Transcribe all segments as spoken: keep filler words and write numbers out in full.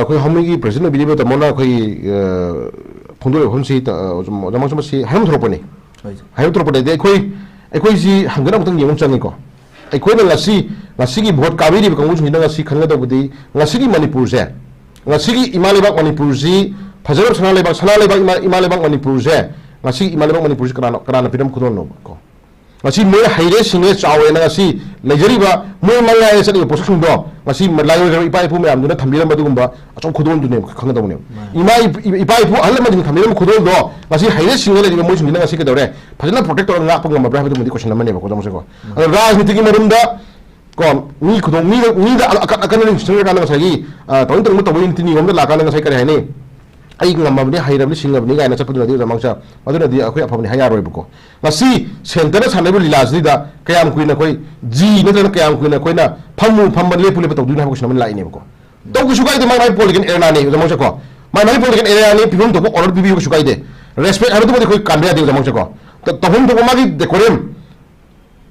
ꯑꯩꯈꯣꯏ ꯍꯥꯎꯃꯤꯒꯤ ꯄ꯭ꯔꯁꯤꯗꯦꯟ ꯑꯣꯏꯕꯤꯔꯤꯕ ꯇꯥꯃꯣꯅ ꯑꯩꯈꯣꯏ, ꯑ, ꯐꯣꯡꯗꯣꯔꯛꯏꯕ ꯋꯥꯐꯝꯁꯤ, ꯑ, ꯑꯣꯖꯥ ꯃꯥꯡꯁꯨ ꯃꯁꯤ ꯍꯥꯏꯔꯝ ꯊꯣꯔꯛꯄꯅꯤ꯫ ꯍꯣꯏ꯫ ꯍꯥꯏꯔꯝ ꯊꯣꯔꯛꯄꯗꯩꯗꯤ ꯑꯩꯈꯣꯏ, ꯑꯩꯈꯣꯏꯁꯤ ꯍꯪꯒꯠ ꯑꯃꯨꯛꯇꯪ ꯌꯦꯡꯕ ꯑꯃ ꯆꯪꯉꯤꯀꯣ꯫ ꯑꯩꯈꯣꯏꯅ ꯉꯁꯤ, ꯉꯁꯤꯒꯤ ꯚꯣꯠ ꯀꯥꯕꯤꯔꯤꯕ ꯀꯥꯡꯕꯨꯁꯤꯡꯁꯤꯅ ꯉꯁꯤ ꯈꯪꯒꯗꯧꯕꯗꯤ, ꯉꯁꯤꯒꯤ ꯃꯅꯤꯄꯨꯔꯁꯦ, ꯉꯁꯤꯒꯤ ꯏꯃꯥ ꯂꯩꯕꯥꯛ ꯃꯅꯤꯄꯨꯔꯁꯤ, ꯐꯖꯔꯕ ꯁꯅꯥ ꯂꯩꯕꯥꯛ, ꯁꯅꯥ ꯂꯩꯕꯥꯛ ꯏꯃꯥ, ꯏꯃꯥ ꯂꯩꯕꯥꯛ ꯃꯅꯤꯄꯨꯔꯁꯦ, ꯉꯁꯤꯒꯤ ꯏꯃꯥ ꯂꯩꯕꯥꯛ ꯃꯅꯤꯄꯨꯔꯁꯤ ꯀꯅꯥꯅ, ꯀꯅꯥꯅ ꯄꯤꯔꯝ ꯈꯨꯗꯣꯜꯅꯣꯕ ꯀꯣ? ꯉꯁꯤ ꯃꯣꯏ ꯍꯩꯔꯦ, ꯁꯤꯡꯉꯦ, ꯆꯥꯎꯔꯦꯅ ꯉꯁꯤ ꯂꯩꯖꯔꯤꯕ ꯃꯣꯏ ꯃꯉꯥꯏꯔꯦ ꯆꯠꯂꯤꯕ ꯄꯣꯠꯁꯛꯁꯤꯡꯗꯣ, ꯉꯁꯤ ꯂꯥꯏꯑꯣꯏꯈ꯭ꯔꯕ ꯏꯄꯥ ꯏꯄꯨ ꯃꯌꯥꯝꯗꯨꯅ ꯊꯝꯕꯤꯔꯝꯕ ꯑꯗꯨꯒꯨꯝꯕ ꯑꯆꯧꯕ ꯈꯨꯗꯣꯜꯗꯨꯅꯦꯕ, ꯈꯪꯒꯗꯧꯕꯅꯦꯕ꯫ ꯃꯥꯅꯦ꯫ ꯏꯃꯥ ꯏꯄꯥ ꯏꯄꯨ ꯑꯍꯜ ꯂꯃꯟꯁꯤꯡꯅ ꯊꯝꯕꯤꯔꯝꯕ ꯈꯨꯗꯣꯜꯗꯣ ꯉꯁꯤ ꯍꯩꯔꯦ, ꯁꯤꯡꯉꯦ ꯂꯩꯔꯤꯕ ꯃꯣꯏꯁꯤꯡꯁꯤꯅ ꯉꯁꯤ ꯀꯩꯗꯧꯔꯦ? ꯐꯖꯅ ꯄ꯭ꯔꯣꯇꯦꯛ ꯇꯧꯔꯒ ꯉꯥꯛꯄ ꯉꯝꯃꯕ꯭ꯔꯥ ꯍꯥꯏꯕꯗꯨꯃꯗꯤ ꯀꯣꯏꯁꯟ ꯑꯃꯅꯦꯕꯀꯣ, ꯑꯣꯖꯥ ꯃꯥꯡꯁꯨꯀꯣ꯫ ꯎꯝ꯫ ꯑꯗꯣ ꯔꯥꯖꯅꯤꯇꯤꯒꯤ ꯃꯔꯝꯗ ꯀꯣ, ꯃꯤ ꯈꯨꯗꯣꯡ, ꯃꯤꯗ, ꯃꯤꯗ ꯑꯀꯟ-, ꯑꯀꯟ-, ꯑꯀꯟꯕ ꯅꯤꯡꯁꯤꯡꯉꯀꯥꯟꯗ ꯉꯁꯥꯏꯒꯤ, ꯑ, ꯇꯧꯅꯤꯡ ꯇꯧꯅꯤꯡꯕ ꯇꯧꯕꯒꯤ ꯅꯤꯇꯤ ꯅꯤꯌꯣꯝꯗ ꯂꯥꯛꯀꯥꯟꯗ ꯉꯁꯥꯏ ꯀꯔꯤ ꯍꯥꯏꯅꯤ? "ꯑꯩ ꯉꯝꯃꯕꯅꯤ, ꯍꯩꯔꯕꯅꯤ, ꯁꯤꯡꯉꯕꯅꯤ" ꯀꯥꯏꯅ ꯆꯠꯄꯗꯨꯅꯗꯤ ꯑꯣꯖꯥ ꯃꯥꯡꯁꯨ, ꯃꯗꯨꯅꯗꯤ ꯑꯩꯈꯣꯏ ꯑꯐꯕꯅꯤ ꯍꯥꯏ ꯌꯥꯔꯣꯏꯕꯀꯣ꯫ ꯉꯁꯤ ꯁꯦꯟꯇꯔꯅ ꯁꯥꯟꯅꯔꯤꯕ ꯂꯤꯂꯥꯁꯤꯗ ꯀꯌꯥꯝ ꯀꯨꯏꯅ ꯑꯩꯈꯣꯏ ꯖꯤ ꯅꯠꯇ꯭ꯔꯒꯅ ꯀꯌꯥꯝ ꯀꯨꯏꯅ ꯑꯩꯈꯣꯏꯅ ꯐꯝꯃꯨ ꯐꯝꯕ, ꯂꯦꯞꯄꯨ ꯂꯦꯞꯄ ꯇꯧꯗꯣꯏꯅꯣ ꯍꯥꯏꯕ ꯀꯣꯏꯁꯟ ꯑꯃ ꯂꯥꯛꯏꯅꯦꯕꯀꯣ꯫ ꯇꯧꯕꯁꯨ ꯀꯥꯏꯗꯦ, ꯃꯥꯏ ꯃꯥꯏ ꯄꯣꯂꯤꯇꯤꯀꯦꯜ ꯑꯦꯔꯤꯌꯥꯅꯤ ꯑꯣꯖꯥ ꯃꯥꯡꯁꯨꯀꯣ꯫ ꯃꯥꯏ ꯃꯥꯏ ꯄꯣꯂꯤꯇꯤꯀꯦꯜ ꯑꯦꯔꯤꯌꯥꯅꯤ, ꯄꯤꯐꯝ ꯊꯣꯛꯄ ꯑꯣꯔꯗꯔ ꯄꯤꯕꯤꯌꯨ, ꯀꯩꯁꯨ ꯀꯥꯏꯗꯦ꯫ ꯔꯦꯁꯄꯦꯛ ꯍꯥꯏꯕꯗꯨꯃꯗꯤ ꯑꯩꯈꯣꯏ ꯀꯥꯟꯕ ꯌꯥꯗꯦ ꯑꯣꯖꯥ ꯃꯥꯡꯁꯨꯀꯣ꯫ ꯇ-, ꯇꯧꯐꯝ ꯊꯣꯛꯄ ꯃꯥꯒꯤ ꯗꯦꯀꯣꯔꯦꯝ,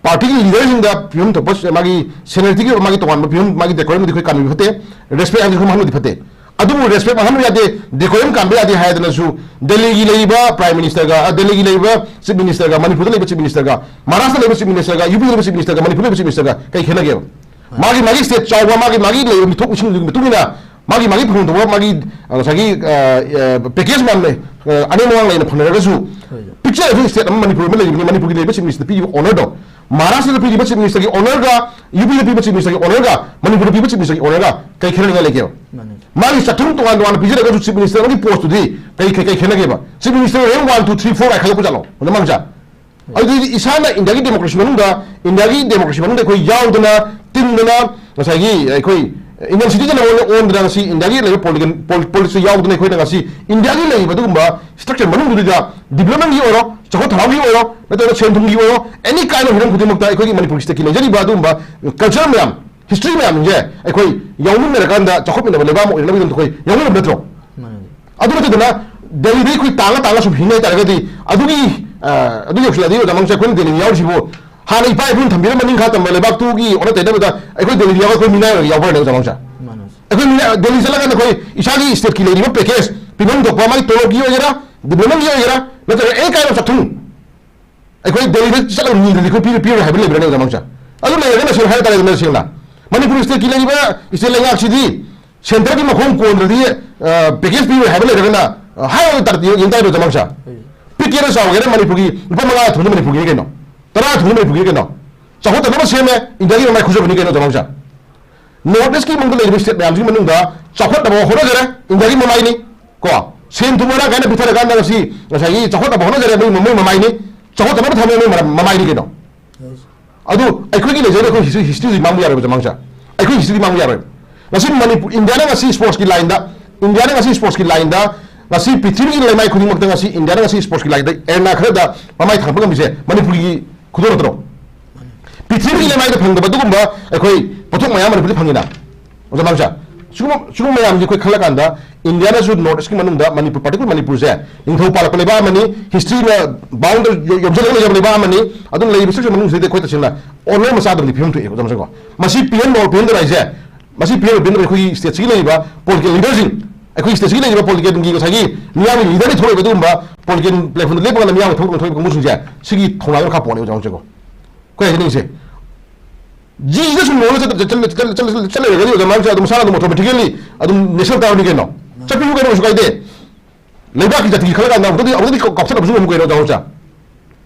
ꯄꯥꯔꯇꯤꯒꯤ ꯂꯤꯗꯔꯁꯤꯡꯗ ꯄꯤꯐꯝ ꯊꯣꯛꯄ ꯃꯥꯒꯤ ꯁꯦꯅꯤꯌꯔꯤꯇꯤꯒꯤ ꯑꯣꯏꯕ ꯃꯥꯒꯤ ꯇꯣꯉꯥꯟꯕ ꯄꯤꯐꯝ, ꯃꯥꯒꯤ ꯗꯦꯀꯣꯔꯝꯗꯤ ꯑꯩꯈꯣꯏ ꯀꯥꯟꯕꯤꯕ ꯐꯠꯇꯦ, ꯔꯦꯁꯄꯦꯛ ꯍꯥꯏꯕꯗꯤ ꯑꯩꯈꯣꯏ ꯃꯥꯡꯍꯟꯕꯗꯤ ꯐꯠꯇꯦ꯫ ꯑꯗꯨꯕꯨ ꯔꯦꯁꯄꯦꯛ ꯃꯥꯡꯍꯟꯕ ꯌꯥꯗꯦ, ꯗꯦꯀꯣꯔꯝ ꯀꯥꯟꯕ ꯌꯥꯗꯦ ꯍꯥꯏꯗꯅꯁꯨ ꯗꯦꯜꯂꯤꯒꯤ ꯂꯩꯔꯤꯕ ꯄ꯭ꯔꯥꯏꯝ ꯃꯤꯅꯤꯁꯇꯔꯒ, ꯑ, ꯗꯦꯜꯂꯤꯒꯤ ꯂꯩꯔꯤꯕ ꯆꯤꯐ ꯃꯤꯅꯤꯁꯇꯔꯒ, ꯃꯅꯤꯄꯨꯔꯗ ꯂꯩꯕ ꯆꯤꯐ ꯃꯤꯅꯤꯁꯇꯔꯒ, ꯃꯍꯥꯔꯥꯁꯇ꯭ꯔ ꯂꯩꯕ ꯆꯤꯐ ꯃꯤꯅꯤꯁꯇꯔꯒ, ꯌꯨ ꯄꯤꯗ ꯂꯩꯕ ꯆꯤꯐ ꯃꯤꯅꯤꯁꯇꯔꯒ, ꯃꯅꯤꯄꯨꯔꯗ ꯂꯩꯕ ꯆꯤꯐ ꯃꯤꯅꯤꯁꯇꯔꯒ ꯀꯩ ꯈꯦꯠꯅꯒꯦꯕ? ꯃꯥꯒꯤ, ꯃꯥꯒꯤ ꯁ꯭ꯇꯦꯠ ꯆꯥꯎꯕ, ꯃꯥꯒꯤ, ꯃꯥꯒꯤ ꯂꯩꯕ ꯃꯤꯊꯣꯛ ꯃꯤꯁꯤꯡꯗꯨꯒꯤ ꯃꯇꯨꯡ ꯏꯟꯅ ꯃꯥꯒꯤ, ꯃꯥꯒꯤ ꯐꯪꯐꯝ ꯊꯣꯛꯄ ꯃꯥꯒꯤ, ꯑ, ꯉꯁꯥꯏꯒꯤ, ꯑ, ꯑ, ꯄꯦꯀꯦꯖ ꯃꯌꯥꯝ ꯂꯩ, ꯑ, ꯑꯅꯦꯝ ꯑꯋꯥꯡ ꯂꯩꯅ ꯐꯪꯅꯔꯒꯁꯨ, ꯍꯣꯏ꯫ ꯄꯤꯛꯆꯔꯁꯨ ꯁ꯭ꯇꯦꯠ ꯑꯃ ꯃꯅꯤꯄꯨꯔ ꯑꯃ ꯂꯩꯔꯤꯕꯅꯤ, ꯃꯅꯤꯄꯨꯔꯒꯤ ꯂꯩꯔꯤꯕ ꯆꯤꯐ ꯃꯤꯅꯤꯁꯇꯔ ꯄꯤꯔꯤꯕ ꯑꯣꯅꯔꯗꯣ, ꯃꯍꯥꯔꯥꯁꯇ꯭ꯔꯗ ꯄꯤꯔꯤꯕ ꯆꯤꯐ ꯃꯤꯅꯤꯁꯇꯔꯒꯤ ꯑꯣꯅꯔꯒ, ꯌꯨ ꯄꯤꯗ ꯄꯤꯕ ꯆꯤꯐ ꯃꯤꯅꯤꯁꯇꯔꯒꯤ ꯑꯣꯅꯔꯒ, ꯃꯅꯤꯄꯨꯔꯗ ꯄꯤꯕ ꯆꯤꯐ ꯃꯤꯅꯤꯁꯇꯔꯒꯤ ꯑꯣꯅꯔꯒ ꯀꯩ ꯈꯦꯠꯅꯅꯤꯡꯉꯥꯏ ꯂꯩꯒꯦꯕ? ꯃꯥꯅꯦ꯫ ꯃꯥꯒꯤ ꯆꯥꯛꯊꯨꯡ ꯇꯣꯉꯥꯟ ꯇꯣꯉꯥꯟꯅ ꯄꯤꯖꯔꯒꯁꯨ ꯆꯤꯐ ꯃꯤꯅꯤꯁꯇꯔ ꯑꯃꯒꯤ ꯄꯣꯁꯇꯨꯗꯤ ꯀꯩ, ꯀꯩ, ꯀꯩ ꯈꯦꯠꯅꯒꯦꯕ? Chief minister rank one, two, three, four ꯀꯥꯏ ꯈꯥꯏꯗꯣꯛꯄ ꯖꯥꯠꯂꯣ? ꯑꯣꯖꯥ ꯃꯥꯡꯁꯨ? ꯑꯗꯨꯗꯤ ꯏꯁꯥꯅ ꯏꯟꯗꯤꯌꯥꯒꯤ ꯗꯦꯃꯣꯀ꯭ꯔꯦꯁꯤ ꯃꯅꯨꯡꯗ, ꯏꯟꯗꯤꯌꯥꯒꯤ ꯗꯦꯃꯣꯀ꯭ꯔꯦꯁꯤ ꯃꯅꯨꯡꯗ ꯑꯩꯈꯣꯏ ꯌꯥꯎꯗꯅ, ꯇꯤꯟꯗꯅ, ꯉꯁꯥꯏꯒꯤ ꯑꯩꯈꯣꯏ ꯏꯟꯗꯤꯌꯟ ꯁꯤꯇꯤꯖꯟ ꯑꯃ ꯑꯣꯏꯅ ꯑꯣꯟꯗꯅ ꯉꯁꯤ ꯏꯟꯗꯤꯌꯥꯒꯤ ꯂꯩꯔꯤꯕ ꯄꯣꯂꯤꯇꯤꯀꯦꯜ ꯄꯣꯂꯤꯁꯤꯗ ꯌꯥꯎꯗꯅ ꯑꯩꯈꯣꯏꯅ ꯉꯁꯤ ꯏꯟꯗꯤꯌꯥꯒꯤ ꯂꯩꯔꯤꯕ ꯑꯗꯨꯒꯨꯝꯕ ꯁ꯭ꯇ꯭ꯔꯛꯆꯔ ꯃꯅꯨꯡꯗꯨꯗ ꯗꯤꯕ꯭ꯂꯞꯃꯦꯟꯒꯤ ꯑꯣꯏꯔꯣ, ꯆꯥꯎꯈꯠ ꯊꯧꯔꯥꯡꯒꯤ ꯑꯣꯏꯔꯣ, ꯅꯠꯇ꯭ꯔꯒ ꯁꯦꯟ ꯊꯨꯝꯒꯤ ꯑꯣꯏꯔꯣ, ꯑꯦꯅꯤ ꯀꯥꯏꯟ ꯑꯣꯐ ꯍꯤꯔꯝ ꯈꯨꯗꯤꯡꯃꯛꯇ ꯑꯩꯈꯣꯏꯒꯤ ꯃꯅꯤꯄꯨꯔꯒꯤ ꯁ꯭ꯇꯦꯠꯀꯤ ꯂꯩꯖꯔꯤꯕ ꯑꯗꯨꯒꯨꯝꯕ ꯀꯜꯆꯔ ꯃꯌꯥꯝ, ꯍꯤꯁꯇ꯭ꯔꯤ ꯃꯌꯥꯝꯁꯦ ꯑꯩꯈꯣꯏ ꯌꯥꯎꯃꯤꯟꯅꯔꯀꯥꯟꯗ ꯆꯥꯎꯈꯠꯃꯤꯟꯅꯕ ꯂꯩꯕꯥꯛ ꯑꯃ ꯑꯣꯏꯅꯅꯕꯒꯤꯗꯃꯛꯇ ꯑꯩꯈꯣꯏ ꯌꯥꯎꯃꯤꯟꯅꯕ ꯅꯠꯇ꯭ꯔꯣ? ꯃꯥꯅꯦ꯫ ꯑꯗꯨ ꯅꯠꯇꯗꯅ ꯗꯦꯜꯂꯤꯗ ꯑꯩꯈꯣꯏ ꯇꯥꯡꯉ ꯇꯥꯡꯉ ꯁꯨꯝ ꯍꯤꯡ ꯍꯥꯏꯇꯥꯔꯒꯗꯤ ꯑꯗꯨꯒꯤ, ꯑ, ꯑꯗꯨ ꯌꯧꯁꯤꯜꯂꯛꯑꯗꯤ ꯑꯣꯖꯥ ꯃꯥꯡꯁꯨ ꯑꯩꯈꯣꯏꯅ ꯗꯦꯜꯂꯤꯗ ꯌꯥꯎꯔꯤꯁꯤꯕꯨ ꯍꯥꯟꯅ ꯏꯄꯥ ꯏꯄꯨꯅ ꯊꯝꯕꯤꯔꯝꯕ ꯅꯤꯡꯈꯥ ꯇꯝꯕ ꯂꯩꯕꯥꯛꯇꯨꯒꯤ ꯑꯣꯟꯅ ꯇꯩꯅꯕꯗ ꯑꯩꯈꯣꯏ ꯗꯦꯜꯂꯤꯗ ꯌꯥꯎꯔꯒ ꯑꯩꯈꯣꯏ ꯃꯤꯅꯥꯏ ꯑꯣꯏꯔꯒ ꯌꯥꯎꯕ꯭ꯔꯅꯦ ꯑꯣꯖꯥ ꯃꯥꯡꯁꯨ? ꯃꯥꯅꯦ꯫ ꯑꯩꯈꯣꯏ ꯃꯤꯅ ꯗꯦꯜꯂꯤ ꯆꯠꯂꯀꯥꯟꯗ ꯑꯩꯈꯣꯏ ꯏꯁꯥꯒꯤ ꯁ꯭ꯇꯦꯠꯀꯤ ꯂꯩꯔꯤꯕ ꯄꯦꯀꯦꯖ, ꯄꯤꯐꯝ ꯊꯣꯛꯄ ꯃꯥꯒꯤ ꯇꯣꯂꯣꯞꯀꯤ ꯑꯣꯏꯒꯦꯔꯥ, ꯗꯤꯄ꯭ꯂꯣꯃꯥꯒꯤ ꯑꯣꯏꯒꯦꯔꯥ, ꯅꯠꯇ꯭ꯔꯒ ꯑꯦꯅꯤ ꯀꯥꯏꯟ ꯑꯣꯐ ꯆꯥꯛꯊꯨꯡ, ꯑꯩꯈꯣꯏ ꯗꯦꯜꯂꯤꯗ ꯆꯠꯂꯒ ꯅꯤꯗ꯭ꯔꯗꯤ ꯑꯩꯈꯣꯏ ꯄꯤꯔ-, ꯄꯤꯔꯣꯏ ꯍꯥꯏꯕ ꯂꯩꯕ꯭ꯔꯥꯅꯦ, ꯑꯣꯖꯥ ꯃꯥꯡꯁꯥ? ꯑꯗꯨ ꯂꯩꯔꯒꯅ ꯁꯦꯡꯅ ꯍꯥꯏ ꯇꯥꯔꯦꯗꯅ, ꯁꯦꯡꯅ ꯃꯅꯤꯄꯨꯔ ꯁ꯭ꯇꯦꯠꯀꯤ ꯂꯩꯔꯤꯕ ꯁ꯭ꯇꯦꯠ ꯂꯩꯉꯥꯛꯁꯤꯗꯤ ꯁꯦꯟꯇꯔꯒꯤ ꯃꯈꯣꯡ ꯀꯣꯟꯗ꯭ꯔꯗꯤ, ꯑ, ꯄꯦꯀꯦꯖ ꯄꯤꯔꯣꯏ ꯍꯥꯏꯕ ꯂꯩꯔꯒꯅ, ꯑ, ꯍꯥꯏ ꯑꯣꯏꯅ ꯇꯥꯔ-, ꯌꯦꯡ ꯇꯥꯔꯦ, ꯑꯣꯖꯥ ꯃꯥꯡꯁꯥ? ꯄꯤꯛꯀꯦꯔꯥ ꯆꯥꯎꯒꯦꯔꯥ ꯃꯅꯤꯄꯨꯔꯒꯤ ꯂꯨꯄꯥ ꯃꯉꯥ ꯊꯣꯡꯕ ꯃꯅꯤꯄꯨꯔꯒꯤꯅꯤ ꯀꯩꯅꯣ, ꯇꯔꯥ ꯊꯣꯡꯕ ꯃꯅꯤꯄꯨꯔꯒꯤꯅꯤ ꯀꯩꯅꯣ꯫ ꯆꯥꯎꯈꯠꯇꯅꯕ ꯁꯦꯝꯃꯦ, ꯏꯟꯗꯤꯌꯥꯒꯤ ꯃꯃꯥꯏ ꯈꯨꯖꯕꯅꯤ ꯀꯩꯅꯣ, ꯑꯣꯖꯥ ꯃꯥꯡꯁꯥ? ꯅꯣꯔꯠ ꯏꯁꯀꯤ ꯃꯅꯨꯡꯗ ꯂꯩꯔꯤꯕ ꯁ꯭ꯇꯦꯠ ꯃꯌꯥꯝꯁꯤꯒꯤ ꯃꯅꯨꯡꯗ ꯆꯥꯎꯈꯠꯅꯕ ꯍꯣꯠꯅꯖꯔꯦ, ꯏꯟꯗꯤꯌꯥꯒꯤ ꯃꯃꯥꯏꯅꯤ꯫ ꯀꯣ, ꯁꯦꯟ ꯊꯨꯝ ꯃꯔꯥꯡ ꯀꯥꯏꯅ ꯄꯤꯊꯔꯀꯥꯟꯗ ꯉꯁꯤ ꯉꯁꯥꯏꯒꯤ ꯆꯥꯎꯈꯠꯅꯕ ꯍꯣꯠꯅꯖꯔꯦ, ꯃꯣꯏ, ꯃꯣꯏ ꯃꯃꯥꯏꯅꯤ꯫ ꯆꯥꯎꯈꯠꯇꯅꯕ ꯊꯝꯃꯦ, ꯃꯣꯏ ꯃꯔꯝ-, ꯃꯃꯥꯏꯅꯤ ꯀꯩꯅꯣ꯫ ꯑꯗꯨ ꯑꯩꯈꯣꯏꯒꯤ ꯂꯩꯖꯔꯤꯕ ꯑꯩꯈꯣꯏ ꯍꯤꯁꯇ꯭ꯔꯤ, ꯍꯤꯁꯇ꯭ꯔꯤꯗꯤ ꯃꯥꯡꯕ ꯌꯥꯔꯣꯏꯕ, ꯑꯣꯖꯥ ꯃꯥꯡꯁꯥ꯫ ꯑꯩꯈꯣꯏ ꯍꯤꯁꯇ꯭ꯔꯤꯗꯤ ꯃꯥꯡꯕ ꯌꯥꯔꯣꯏ꯫ ꯉꯁꯤ ꯃꯅꯤꯄꯨꯔ, ꯏꯟꯗꯤꯌꯥꯅ ꯉꯁꯤ ꯁ꯭ꯄꯣꯔꯠꯁꯀꯤ ꯂꯥꯏꯟꯗ, ꯏꯟꯗꯤꯌꯥꯅ ꯉꯁꯤ ꯁ꯭ꯄꯣꯔꯠꯁꯀꯤ ꯂꯥꯏꯟꯗ, ꯉꯁꯤ ꯄ꯭ꯔꯤꯊꯤꯕꯤꯒꯤ ꯂꯩꯃꯥꯏ ꯈꯨꯗꯤꯡꯃꯛꯇ ꯉꯁꯤ ꯏꯟꯗꯤꯌꯥꯅ ꯉꯁꯤ ꯁ꯭ꯄꯣꯔꯠꯁꯀꯤ ꯂꯥꯏꯟꯗ ꯑꯦꯔꯦꯅꯥ ꯈꯔꯗ ꯃꯃꯥꯏ ꯊꯥꯡꯒꯠꯄ ꯉꯝꯃꯤꯁꯦ ꯃꯅꯤꯄꯨꯔꯒꯤ ꯈꯨꯗꯣꯜ ꯅꯠꯇ꯭ꯔꯣ? ꯄ꯭ꯔꯤꯊꯤꯕꯤꯒꯤ ꯂꯩꯃꯥꯏꯗ ꯐꯪꯗꯕ ꯑꯗꯨꯒꯨꯝꯕ ꯑꯩꯈꯣꯏ ꯄꯣꯠꯊꯣꯛ ꯃꯌꯥꯝ ꯃꯅꯤꯄꯨꯔꯗ ꯐꯪꯉꯤꯅ, ꯑꯣꯖꯥ ꯃꯥꯡꯁꯥ꯫ ꯁꯤꯒꯨꯝꯕ, ꯁꯤꯒꯨꯝꯕ ꯃꯌꯥꯝꯁꯦ ꯑꯩꯈꯣꯏ ꯈꯜꯂꯀꯥꯟꯗ ꯏꯟꯗꯤꯌꯥꯅꯁꯨ ꯅꯣꯔꯠ ꯏꯁꯀꯤ ꯃꯅꯨꯡꯗ ꯃꯅꯤꯄꯨꯔ, ꯄꯥꯔꯇꯤꯀꯨꯂꯔ ꯃꯅꯤꯄꯨꯔꯁꯦ ꯅꯤꯡꯊꯧ ꯄꯥꯜꯂꯛꯄ ꯂꯩꯕꯥꯛ ꯑꯃꯅꯤ, ꯍꯤꯁꯇ꯭ꯔꯤꯅ ꯕꯥꯎꯟꯗ ꯌꯣ-, ꯌꯣꯝꯁꯤꯜꯂꯒ ꯂꯩꯖꯕ ꯂꯩꯕꯥꯛ ꯑꯃꯅꯤ꯫ ꯑꯗꯨꯅ ꯂꯩꯔꯤꯕ ꯁꯤꯒꯤ ꯃꯅꯨꯡꯁꯤꯗꯩꯗ ꯑꯩꯈꯣꯏ ꯇꯁꯦꯡꯅ ꯑꯣꯅꯔ ꯃꯆꯥꯗꯕꯗꯤ ꯐꯤꯕꯝ ꯊꯣꯛꯑꯦ, ꯑꯣꯖꯥ ꯃꯥꯡꯁꯥꯀꯣ꯫ ꯃꯁꯤ ꯄꯤꯍꯟꯕ, ꯄꯤꯍꯟꯗꯕ ꯍꯥꯏꯁꯦ, ꯃꯁꯤ ꯄꯤꯍꯟꯕ, ꯄꯤꯍꯟꯗꯕ ꯑꯩꯈꯣꯏꯒꯤ ꯁ꯭ꯇꯦꯠꯁꯤꯒꯤ ꯂꯩꯔꯤꯕ ꯄꯣꯂꯤꯇꯤꯀꯦꯜ ꯂꯤꯗꯔꯁꯤꯡ, ꯑꯩꯈꯣꯏꯒꯤ ꯁ꯭ꯇꯦꯠꯁꯤꯒꯤ ꯂꯩꯔꯤꯕ ꯄꯣꯂꯤꯇꯤꯀꯦꯜꯒꯤ ꯉꯁꯥꯏꯒꯤ ꯃꯤꯌꯥꯝꯒꯤ ꯂꯤꯗꯔꯗꯒꯤ ꯊꯣꯛꯂꯛꯏꯕ ꯑꯗꯨꯒꯨꯝꯕ ꯄꯣꯂꯤꯇꯤꯀꯦꯜ ꯄ꯭ꯂꯦꯠꯐꯣꯔꯝꯗ ꯂꯦꯞꯄꯀꯥꯟꯗ ꯃꯤꯌꯥꯝꯒꯤ ꯊꯕꯛ ꯊꯣꯛꯂꯛꯏꯕ ꯀꯥꯡꯕꯨꯁꯤꯡꯁꯦ, ꯁꯤꯒꯤ ꯊꯧꯅꯥꯒꯤ ꯃꯈꯥ ꯄꯣꯟꯅꯦ, ꯑꯣꯖꯥ ꯃꯥꯡꯁꯥꯀꯣ꯫ ꯑꯩꯈꯣꯏ ꯍꯥꯏꯖꯅꯤꯡꯉꯤꯁꯦ, ꯖꯤꯁꯤꯗ ꯁꯨꯝ ꯅꯣꯡꯃ ꯆꯠ-, ꯆꯠ-, ꯆꯠ-, ꯆꯠ-, ꯆꯠ-, ꯆꯠ-, ꯆꯠ ꯂꯩꯔꯒꯗꯤ ꯑꯣꯖꯥ ꯃꯥꯡꯁꯥ ꯑꯗꯨꯝ ꯃꯁꯥꯅ ꯑꯗꯨꯝ ꯑꯣꯇꯣꯃꯦꯇꯤꯀꯦꯜꯂꯤ ꯑꯗꯨꯝ ꯅꯦꯁꯅꯦꯜ ꯇꯥꯔꯅꯤ ꯀꯩꯅꯣ꯫ ꯆꯠꯄꯤꯌꯨ ꯀꯩꯅꯣ, ꯀꯩꯁꯨ ꯀꯥꯏꯗꯦ꯫ ꯂꯩꯕꯥꯛꯀꯤ ꯖꯥꯇꯤꯒꯤ ꯈꯜꯂ ꯀꯥꯟꯗ ꯑꯃꯨꯛꯇꯗꯤ, ꯑꯃꯨꯛꯇꯗꯤ ꯀꯥꯎ-, ꯀꯥꯎꯊꯠꯅꯕꯁꯨ ꯉꯝꯃꯨ ꯀꯩꯅꯣ, ꯑꯣꯖꯥ ꯃꯥꯡꯁꯥ꯫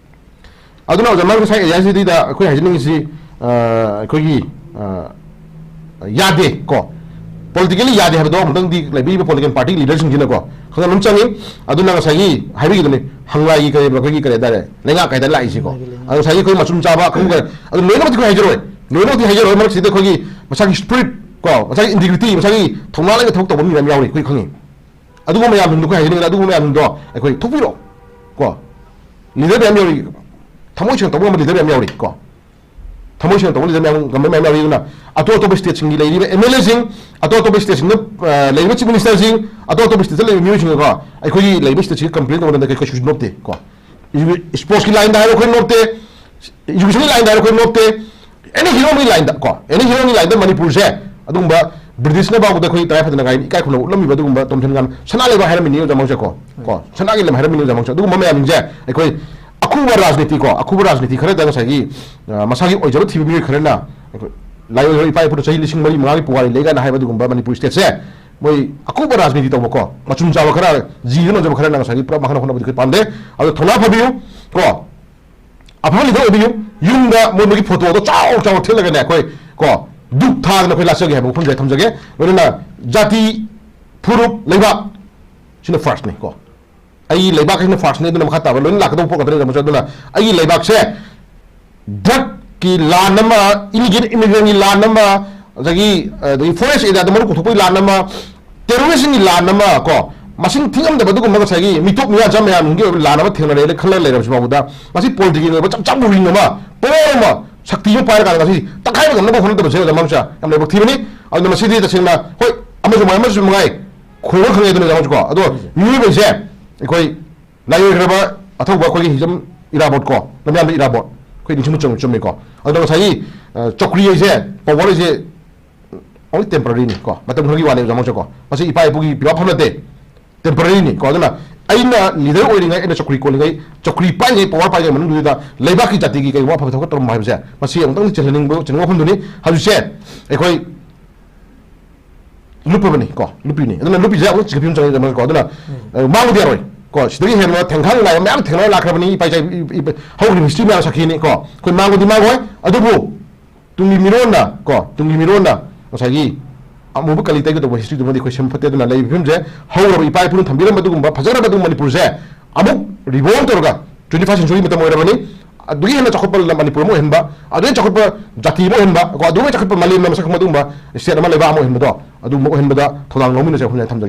ꯑꯗꯨꯅ ꯑꯣꯖꯥ ꯃꯥꯡꯁꯥ ꯉꯁꯥꯏ ꯑꯦꯔꯤꯌꯥꯁꯤꯗ ꯑꯩꯈꯣꯏ ꯍꯥꯏꯖꯅꯤꯡꯉꯤꯁꯤ, ꯑ, ꯑꯩꯈꯣꯏꯒꯤ, ꯑ, ꯌꯥꯗꯦ ꯀꯣ, ꯄꯣꯂꯤꯇꯤꯀꯦꯜꯂꯤ ꯌꯥꯗꯦ ꯍꯥꯏꯕꯗꯣ ꯑꯃꯨꯛꯇꯪꯗꯤ ꯂꯩꯕꯤꯔꯤꯕ ꯄꯣꯂꯤꯇꯤꯀꯦꯜ ꯄꯥꯔꯇꯤ ꯂꯤꯗꯔꯁꯤꯡꯁꯤꯅꯀꯣ ꯈꯪꯍꯟꯕ ꯑꯃ ꯆꯪꯉꯤ꯫ ꯑꯗꯨꯅ ꯉꯁꯥꯏꯒꯤ ꯍꯥꯏꯕꯤꯈꯤꯗꯨꯅꯤ, ꯍꯪꯂꯥꯏꯒꯤ ꯀꯔꯤ, ꯑꯩꯈꯣꯏꯒꯤ ꯀꯔꯤ ꯍꯥꯏꯇꯥꯔꯦ, ꯂꯩꯉꯥꯛ ꯍꯥꯏꯗꯅ ꯂꯥꯛꯏꯁꯤꯀꯣ꯫ ꯍꯪꯂꯥꯏꯒꯤ ꯂꯩꯉꯥꯛ꯫ ꯑꯗꯣ ꯉꯁꯥꯏꯒꯤ ꯑꯩꯈꯣꯏ ꯃꯆꯨꯝ ꯆꯥꯕ ꯀꯥꯡꯕꯨ ꯈꯔ, ꯑꯗꯨ ꯂꯣꯏꯅꯃꯛꯇꯤ ꯑꯩꯈꯣꯏ ꯍꯥꯏꯖꯔꯣꯏ, ꯂꯣꯏꯅꯃꯛꯇꯤ ꯍꯥꯏꯖꯔꯣꯏ꯫ ꯃꯔꯛꯁꯤꯗ ꯑꯩꯈꯣꯏꯒꯤ ꯃꯁꯥꯒꯤ ꯁ꯭ꯄꯤꯔꯤꯠ ꯀꯣ, ꯃꯁꯥꯒꯤ ꯏꯟꯇꯤꯒ꯭ꯔꯤꯇꯤ, ꯃꯁꯥꯒꯤ ꯊꯧꯅꯥ ꯂꯩꯅ ꯊꯕꯛ ꯇꯧꯕ ꯃꯤ ꯃꯌꯥꯝ ꯌꯥꯎꯔꯤ, ꯑꯩꯈꯣꯏ ꯈꯪꯉꯤ꯫ ꯑꯗꯨꯒꯨꯝꯕ ꯃꯌꯥꯝꯁꯤꯡꯗꯣ ꯑꯩꯈꯣꯏ ꯍꯥꯏꯖꯅꯤꯡꯉꯦ, ꯑꯗꯨꯒꯨꯝꯕ ꯃꯌꯥꯝꯁꯤꯡꯗꯣ ꯑꯩꯈꯣꯏ ꯊꯣꯛꯄꯤꯔꯛꯑꯣ ꯀꯣ꯫ ꯂꯤꯗꯔ ꯃꯌꯥꯝ ꯌꯥꯎꯔꯤ, ꯊꯃꯣꯏ ꯁꯦꯡꯅ ꯇꯧꯕ ꯉꯝꯕ ꯂꯤꯗꯔ ꯃꯌꯥꯝ ꯌꯥꯎꯔꯤ ꯀꯣ꯫ ꯊꯃꯣꯏ ꯁꯦꯡꯅ ꯇꯧꯕ ꯂꯤꯗꯔ ꯃꯌꯥꯝ, ꯉꯝꯕ ꯃꯌꯥꯝ ꯌꯥꯎꯔꯤ꯫ ꯑꯗꯨꯅ ꯑꯇꯣꯞ ꯑꯇꯣꯞꯄ ꯁ꯭ꯇꯦꯠꯁꯤꯡꯒꯤ ꯂꯩꯔꯤꯕ ꯑꯦꯝ ꯑꯦꯜ ꯑꯦꯁꯤꯡ, ꯑꯇꯣꯞ ꯑꯇꯣꯞꯄ ꯁ꯭ꯇꯦꯠꯁꯤꯡꯗ, ꯑ, ꯂꯩꯔꯤꯕ ꯆꯤꯐ ꯃꯤꯅꯤꯁꯇꯔꯁꯤꯡ, ꯑꯇꯣꯞ ꯑꯇꯣꯞꯄ ꯁ꯭ꯇꯦꯠꯇ ꯂꯩꯔꯤꯕ ꯃꯤꯑꯣꯏꯁꯤꯡꯒꯀꯣ, ꯑꯩꯈꯣꯏꯒꯤ ꯂꯩꯔꯤꯕ ꯁ꯭ꯇꯦꯠꯁꯤꯒ ꯀꯝꯄ꯭ꯂꯦꯟ ꯇꯧꯕ ꯃꯇꯝꯗ ꯑꯩꯈꯣꯏ ꯀꯩꯁꯨ ꯅꯣꯞꯇꯦ ꯀꯣ꯫ ꯁ꯭ꯄꯣꯔꯠꯁꯀꯤ ꯂꯥꯏꯟꯗ ꯍꯥꯏꯔꯣ ꯑꯩꯈꯣꯏ ꯅꯣꯞꯇꯦ, ꯏꯖꯨꯀꯦꯁꯟꯒꯤ ꯂꯥꯏꯟꯗ ꯍꯥꯏꯔꯣ ꯑꯩꯈꯣꯏ ꯅꯣꯞꯇꯦ, ꯑꯦꯅꯤ ꯍꯤꯔꯝꯒꯤ ꯂꯥꯏꯟꯗ ꯀꯣ, ꯑꯦꯅꯤ ꯍꯤꯔꯝꯒꯤ ꯂꯥꯏꯟꯗ ꯃꯅꯤꯄꯨꯔꯁꯦ ꯑꯗꯨꯒꯨꯝꯕ ꯕ꯭ꯔꯤꯇꯤꯁꯅ ꯐꯥꯎꯕꯗ ꯑꯩꯈꯣꯏ ꯇꯉꯥꯏ ꯐꯗꯅ ꯀꯥꯏ ꯏꯀꯥꯏ ꯈꯨꯝꯅꯕ ꯎꯠꯂꯝꯃꯤꯕ ꯑꯗꯨꯒꯨꯝꯕ ꯇꯣꯝꯊꯤꯟ ꯉꯥꯟ ꯁꯅꯥ ꯂꯩꯕꯥꯛ ꯍꯥꯏꯔꯝꯃꯤꯅꯤ ꯑꯣꯖꯥ ꯃꯉꯛꯁꯦ ꯀꯣ꯫ ꯀꯣ, ꯁꯅꯥꯒꯤ ꯂꯝ ꯍꯥꯏꯔꯝꯃꯤꯅꯤ ꯑꯣꯖꯥ ꯃꯉꯛꯁꯦ꯫ ꯑꯗꯨꯒꯨꯝꯕ ꯃꯌꯥꯝꯁꯤꯡꯁꯦ ꯑꯩꯈꯣꯏ ꯑꯈꯨꯕ ꯔꯥꯖꯅꯤꯇꯤ ꯀꯣ, ꯑꯈꯨꯕ ꯔꯥꯖꯅꯤꯇꯤ ꯈꯔꯗ ꯉꯁꯥꯏꯒꯤ, ꯑ, ꯃꯁꯥꯒꯤ ꯑꯣꯏꯖꯕ ꯊꯤꯕ ꯃꯤꯑꯣꯏ ꯈꯔꯅ ꯑꯩꯈꯣꯏ ꯂꯥꯏꯑꯣꯏ ꯏꯄꯥ ꯏꯄꯨꯗ ꯆꯍꯤ ꯂꯤꯁꯤꯡ ꯃꯔꯤ ꯃꯉꯥꯒꯤ ꯄꯨꯋꯥꯔꯤ ꯂꯩ ꯀꯥꯏꯅ ꯍꯥꯏꯕ ꯑꯗꯨꯒꯨꯝꯕ ꯃꯅꯤꯄꯨꯔ ꯁ꯭ꯇꯦꯠꯁꯦ ꯃꯣꯏ ꯑꯀꯨꯞꯄ ꯔꯥꯖꯅꯤꯇꯤ ꯇꯧꯕꯀꯣ, ꯃꯆꯨꯝ ꯆꯥꯕ ꯈꯔ, ꯖꯤꯗ ꯅꯣꯟꯖꯕ ꯈꯔꯅ ꯉꯁꯥꯏꯒꯤ ꯄꯨꯔꯥ ꯃꯥꯡꯍꯟꯅ ꯍꯣꯠꯅꯕꯗꯤ ꯑꯩꯈꯣꯏ ꯄꯥꯝꯗꯦ꯫ ꯑꯗꯣ ꯊꯧꯅꯥ ꯐꯕꯤꯌꯨ ꯀꯣ, ꯑꯐꯕ ꯂꯤꯗꯔ ꯑꯣꯏꯕꯤꯌꯨ꯫ ꯌꯨꯝꯗ ꯃꯣꯏ ꯃꯣꯏꯒꯤ ꯐꯣꯇꯣꯗꯣ ꯆꯥꯎ ꯆꯥꯎꯅ ꯊꯦꯠꯂꯒꯅꯦ ꯑꯩꯈꯣꯏ ꯀꯣ, ꯙꯨꯞ ꯊꯥꯗꯅ ꯑꯩꯈꯣꯏ ꯂꯥꯠꯆꯒꯦ ꯍꯥꯏꯕ ꯋꯥꯐꯝꯁꯦ ꯊꯝꯖꯒꯦ꯫ ꯂꯣꯏꯅꯅ ꯖꯥꯇꯤ, ꯐꯨꯔꯨꯞ, ꯂꯩꯕꯥꯛ, ꯁꯤꯅ ꯐꯥꯔꯁꯅꯤ ꯀꯣ꯫ ꯑꯩꯒꯤ ꯂꯩꯕꯥꯛ ꯍꯥꯏꯁꯤꯅ ꯐꯥꯔꯁꯅꯤ, ꯑꯗꯨꯅ ꯃꯈꯥ ꯇꯥꯕ ꯂꯣꯏꯅ ꯂꯥꯛꯀꯗꯧꯕ ꯄꯣꯠ ꯉꯥꯛꯇꯅꯤ꯫ ꯑꯗꯨꯅ ꯑꯩꯒꯤ ꯂꯩꯕꯥꯛꯁꯦ ꯗ꯭ꯔꯛꯀꯤ ꯂꯥꯟ ꯑꯃ, ꯏꯂꯤꯒꯦꯜ ꯏꯃꯤꯒ꯭ꯔꯦꯟꯒꯤ ꯂꯥꯟ ꯑꯃ, ꯑꯗꯒꯤ, ꯑꯗꯒꯤ ꯐꯣꯔꯦꯁ ꯑꯦꯔꯤꯌꯥꯗ ꯃꯔꯨ ꯀꯣꯛꯊꯣꯛꯄꯒꯤ ꯂꯥꯟ ꯑꯃ, ꯇꯦꯔꯣꯔꯤꯁꯝꯒꯤ ꯂꯥꯟ ꯑꯃ ꯀꯣ, ꯃꯁꯤꯡ ꯊꯤꯉꯝꯗꯕ ꯑꯗꯨꯒꯨꯝꯕ ꯉꯁꯥꯏꯒꯤ ꯃꯤꯇꯣꯞ ꯃꯤꯌꯥꯟꯆꯥ ꯃꯌꯥꯝꯒꯤ ꯑꯣꯏꯕ ꯂꯥꯟ ꯑꯃ ꯊꯦꯡꯅꯔꯦꯅ ꯈꯜꯂ ꯂꯩꯔꯕꯁꯤ ꯐꯥꯎꯕꯗ, ꯉꯁꯤ ꯄꯣꯂꯤꯇꯤꯀꯦꯜꯒꯤ ꯑꯣꯏꯕ ꯆꯞ ꯆꯥꯕ ꯋꯤꯡ ꯑꯃ, ꯄꯋꯥꯔ ꯑꯃ, ꯁꯛꯇꯤ ꯑꯃ ꯄꯥꯏꯔꯀꯥꯟꯗ ꯉꯁꯤ ꯇꯛꯈꯥꯏꯕ ꯉꯝꯅꯕ ꯍꯣꯠꯅꯗꯕꯁꯦ ꯑꯣꯖꯥ ꯃꯝꯁꯥ ꯌꯥꯝ ꯂꯥꯏꯕꯛ ꯊꯤꯕꯅꯤ꯫ ꯑꯗꯨꯅ ꯃꯁꯤꯗꯤ ꯇꯁꯦꯡꯅ ꯍꯣꯏ, ꯑꯃꯁꯨ ꯃꯉꯥꯏ, ꯑꯃꯁꯨ ꯃꯉꯥꯏ, ꯈꯣꯏꯕ ꯈꯪꯉꯦ ꯑꯗꯨꯅ ꯑꯣꯖꯥ ꯃꯝꯁꯨ ꯀꯣ꯫ ꯑꯗꯣ ꯃꯤꯑꯣꯏꯕꯁꯦ ꯑꯩꯈꯣꯏ ꯂꯥꯏꯑꯣꯏꯈ꯭ꯔꯕ ꯑꯊꯧꯕ ꯑꯩꯈꯣꯏꯒꯤ ꯍꯤꯖꯝ ꯏꯔꯥꯕꯣꯠ ꯀꯣ, ꯂꯝꯌꯥꯟꯕ ꯏꯔꯥꯕꯣꯠ, ꯑꯩꯈꯣꯏ ꯅꯤꯡꯁꯤꯡꯕ ꯆꯨꯝ-, ꯆꯨꯝꯃꯤꯀꯣ꯫ ꯑꯗꯣ ꯉꯁꯥꯏꯒꯤ, ꯑ, ꯆꯧꯀ꯭ꯔꯤ ꯍꯥꯏꯁꯦ, ꯄꯋꯥꯔ ꯍꯥꯏꯁꯦ only temporary ꯅꯤ ꯀꯣ, ꯃꯇꯝ ꯈꯔꯒꯤ ꯋꯥꯅꯦ ꯑꯣꯖꯥ ꯃꯣꯏꯁꯦ ꯀꯣ꯫ ꯃꯁꯤ ꯏꯄꯥ ꯏꯄꯨꯒꯤ ꯄꯤꯕ ꯐꯝ ꯅꯠꯇꯦ, temporary ꯅꯤ ꯀꯣ꯫ ꯑꯗꯨꯅ ꯑꯩꯅ ꯂꯤꯗꯔ ꯑꯣꯏꯔꯤꯉꯩ, ꯑꯩꯅ ꯆꯧꯀ꯭ꯔꯤ ꯀꯣꯜꯂꯤꯉꯩ, ꯆꯧꯀ꯭ꯔꯤ ꯄꯥꯏꯔꯤꯉꯩ, ꯄꯋꯥꯔ ꯄꯥꯏꯔꯤꯉꯩ ꯃꯅꯨꯡꯗꯨꯗ ꯂꯩꯕꯥꯛꯀꯤ ꯖꯥꯇꯤꯒꯤ ꯀꯩꯒꯨꯝꯕ ꯑꯐꯕ ꯊꯕꯛ ꯇꯧꯔꯝꯕ ꯍꯥꯏꯕꯁꯦ, ꯃꯁꯤ ꯑꯃꯨꯛꯇꯪ ꯆꯤꯡꯍꯟꯅꯤꯡꯕ, ꯆꯤꯡꯍꯟꯅꯤꯡꯕ ꯋꯥꯐꯝꯗꯨꯅꯤ꯫ ꯍꯧꯖꯤꯛꯁꯦ ꯑꯩꯈꯣꯏ ꯂꯨꯞꯄꯕꯅꯤ ꯀꯣ, ꯂꯨꯞꯄꯤꯅꯤ꯫ ꯑꯗꯨꯅ ꯂꯨꯞꯄꯤꯁꯦ ꯑꯃꯨꯛ ꯆꯤꯡꯈꯠꯄꯤ ꯑꯃ ꯆꯪꯉꯤ ꯃꯔꯛ ꯀꯣ꯫ ꯑꯗꯨꯅ, ꯑ, ꯃꯥꯡꯕꯗꯤ ꯌꯥꯔꯣꯏ ꯀꯣ꯫ ꯁꯤꯗꯒꯤ ꯍꯦꯟꯕ ꯊꯦꯡꯈꯥꯡ ꯅꯥꯏꯕ ꯃꯌꯥꯝ ꯊꯦꯡꯅꯔ ꯂꯥꯛꯈ꯭ꯔꯕꯅꯤ꯫ ꯏꯄꯥ ꯏꯆꯥ, ꯏ-, ꯏ-, ꯍꯧꯈ꯭ꯔꯤꯕ ꯍꯤꯁꯇ꯭ꯔꯤ ꯃꯌꯥꯝ ꯁꯥꯈꯤꯅꯤ ꯀꯣ꯫ ꯑꯩꯈꯣꯏ ꯃꯥꯡꯕꯗꯤ ꯃꯥꯡꯉꯣꯏ꯫ ꯑꯗꯨꯕꯨ ꯇꯨꯡꯒꯤ ꯃꯤꯔꯣꯟꯅ ꯀꯣ, ꯇꯨꯡꯒꯤ ꯃꯤꯔꯣꯟꯅ ꯉꯁꯥꯏꯒꯤ ꯑꯃꯨꯕ ꯀꯂꯤ ꯇꯩꯒꯗꯧꯕ ꯍꯤꯁꯇ꯭ꯔꯤꯗꯨꯃꯗꯤ ꯑꯩꯈꯣꯏ ꯁꯦꯝ ꯐꯠꯇꯦ꯫ ꯑꯗꯨꯅ ꯂꯩꯔꯤꯕ ꯐꯤꯕꯝꯁꯦ ꯍꯧꯔꯕ ꯏꯄꯥ ꯏꯄꯨꯅ ꯊꯝꯕꯤꯔꯝꯕ ꯑꯗꯨꯒꯨꯝꯕ ꯐꯖꯔꯕ ꯑꯗꯨꯒꯨꯝꯕ ꯃꯅꯤꯄꯨꯔꯁꯦ ꯑꯃꯨꯛ ꯔꯤꯕꯣꯜ ꯇꯧꯔꯒ twenty first century ꯃꯇꯝ ꯑꯣꯏꯔꯕꯅꯤ꯫ ꯑꯗꯨꯒꯤ ꯍꯦꯟꯅ ꯆꯥꯎꯈꯠꯄ ꯂꯝ ꯃꯅꯤꯄꯨꯔ ꯑꯃ ꯑꯣꯏꯍꯟꯕ, ꯑꯗꯨꯒꯤ ꯍꯦꯟꯅ ꯆꯥꯎꯈꯠꯄ ꯖꯥꯇꯤ ꯑꯃ ꯑꯣꯏꯍꯟꯕ, ꯀꯣ, ꯑꯗꯨꯒꯤ ꯆꯥꯎꯈꯠꯄ ꯃꯥꯂꯦꯝꯅ ꯃꯁꯛ ꯈꯪꯕ ꯑꯗꯨꯒꯨꯝꯕ ꯁ꯭ꯇꯦꯠ ꯑꯃ, ꯂꯩꯕꯥꯛ ꯑꯃ ꯑꯣꯏꯍꯟꯕꯗꯣ, ꯑꯗꯨꯒꯨꯝꯕ ꯑꯣꯏꯍꯟꯕꯗ ꯊꯧꯗꯥꯡ ꯂꯧꯃꯤꯟꯅꯁꯦ ꯍꯥꯏꯅ ꯊꯝꯖꯒꯦ꯫